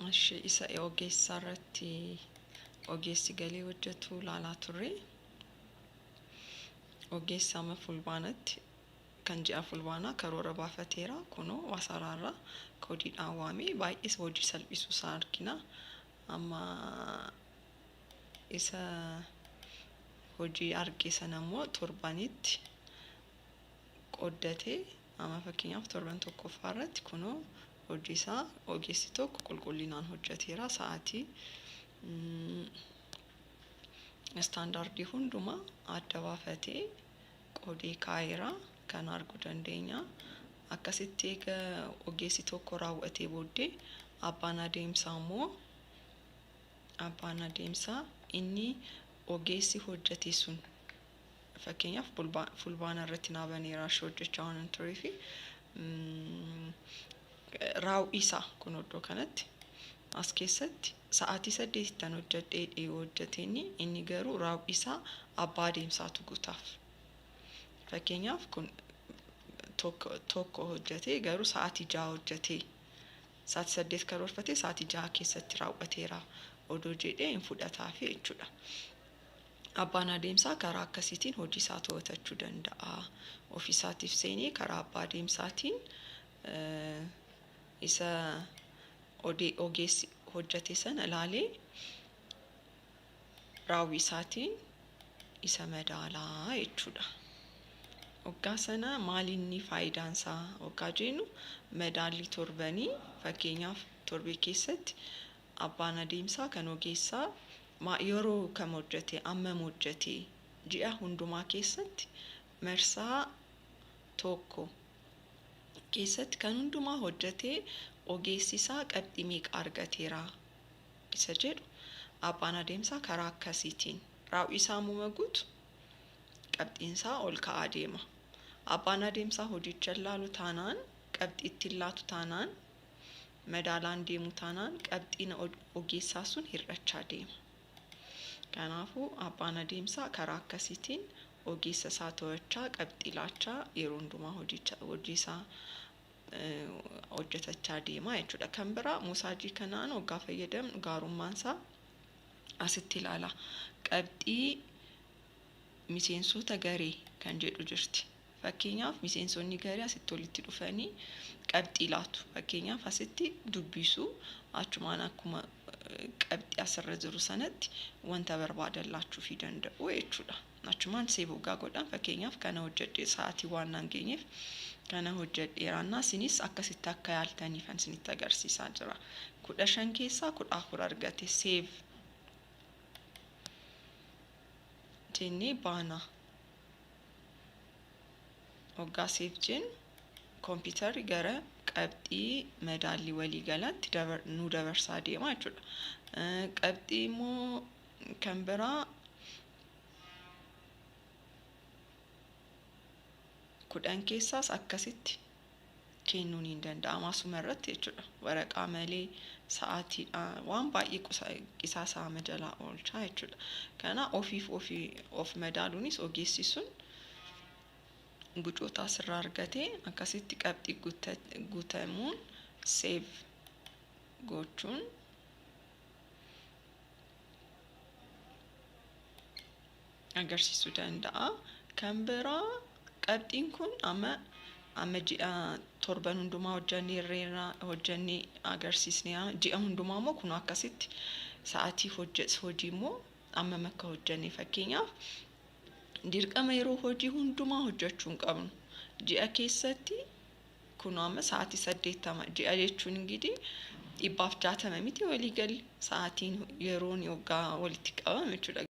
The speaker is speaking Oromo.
Ishi isa ogeessaa irratti ogeessi galee hojjetu ilaalaa turre. Ogeessi amma Fulbaanatti kan ji'a Fulbaanaa karoora baafateera. Kunoo masaraarra koodiidhaan waamee baay'ee hojii salphisuu isaa argina. Amma isa hojii arge sana immoo torbanitti qooddatee, amma fakkeenyaaf torban tokkoffaa irratti kunoo hojii isaa ogeessi tokko qulqullinaan hojjeteera. Sa'aatii, istaandaardii hundumaa adda baafatee qoodee kaa'eera. Kan arguu dandeenya. Akkasitti eega ogeessi tokko raawwatee booddee, abbaan adeemsaa immoo, abbaan adeemsaa inni ogeessi hojjete sun, fakkeenyaaf Fulbaana irratti naa baneera ishee hojjechaa waan turee fi raawwii isaa kun iddoo kanatti as keessatti sa'aatii 8ttan hojjedhee dhiyoo hojjeteen, inni garuu raawwii isaa abbaa adeemsaatu guutaaf. Fakkeenyaaf kun tokko hojjetee garuu sa'aatii 6 hojjetee, sa'aatii 8 karoorfatee sa'aatii 6 keessatti raawwateera odoo jedhee hin fudhataafi jechuudha. Abbaan adeemsaa karaa akkasiitiin hojii isaa to'atachuu danda'a. Ofiisaatiif seenee karaa abbaa adeemsaatiin isa ogeessi hojjete sana ilaalee raawwii isaatiin isa madaalaa jechuudha. Waggaa sana maalinni faayidaan isaa waggaa jennu, madaallii torbanii, fakkeenyaaf torbee keessatti abbaan adeemsaa kan ogeessaa yeroo kam hojjete, ammam hojjete, ji'a hundumaa keessatti marsaa tokko keessatti kan hundumaa hojjetee ogeessi isaa qabxii meeqa argateera isa jedhu, abbaan adeemsaa karaa akkasiitiin raawwii isaa ammuma guutu qabxiin isaa ol ka'aa deema. Abbaan adeemsaa hojicha ilaalu taanaan, qabxii ittiin laatu taanaan, madaalaan deemu taanaan, qabxiin ogeessaa sun hir'achaa deema. Kanaafuu abbaan adeemsaa karaa akkasiitiin ogeessa isaa to'achaa, qabxii laachaa, yeroo hundumaa hojii isaa hojjetachaa deema jechuudha. Kan biraa moosaajii kanaan waggaa fayyadamnu gaarummaan isaa asitti ilaala. Qabxii miseensota garee kan jedhu jirti. Fakkeenyaaf miseensonni garee asitti walitti dhufanii qabxii laatu. Fakkeenyaaf asitti dubbisu, achumaan akkuma qabxii asirra jiru sanatti wanta barbaadan laachuufii danda'u jechuudha. Achumaan save waggaa godhan, fakkeenyaaf kana hojjedhee sa'aatii waan naan geenyeef kana hojjedheeraannaa, isinis akkasitti akka yaaltaniifan isinitti agarsiisaa jira. 15 keessaa 14 argate. Save jennee baana. Waggaa save jennu kompiitarri gara qabxii madaallii waliigalaatti nu dabarsaa deema jechuudha. Qabxii immoo kan biraa 10 keessaas akkasitti kennuun hin danda'ama asuma irratti jechuudha. Waraqaa malee sa'aatiidhaan waan baay'ee qisaasama jalaa oolchaa jechuudha. Kana ofiif ofii of madaaluunis ogeessi sun gucoota asirraa argatee akkasitti qabxii guutamuun save gochuun agarsiisuu danda'a. Kan biraa qabxiin kun amma ji'a torban hundumaa hojjannee irreerra hojjannee agarsiisnee, ji'a hundumaa immoo kun akkasitti sa'aatii hojii immoo ammam akka hojjannee, fakkeenyaaf dirqama yeroo hojii hundumaa hojjechuu hin qabnu. Ji'a keessatti kun amma sa'aatii 80, ji'a jechuun ingidihi 160 miti waliigalli sa'aatiin yeroon waggaa walitti qabame jechuudha.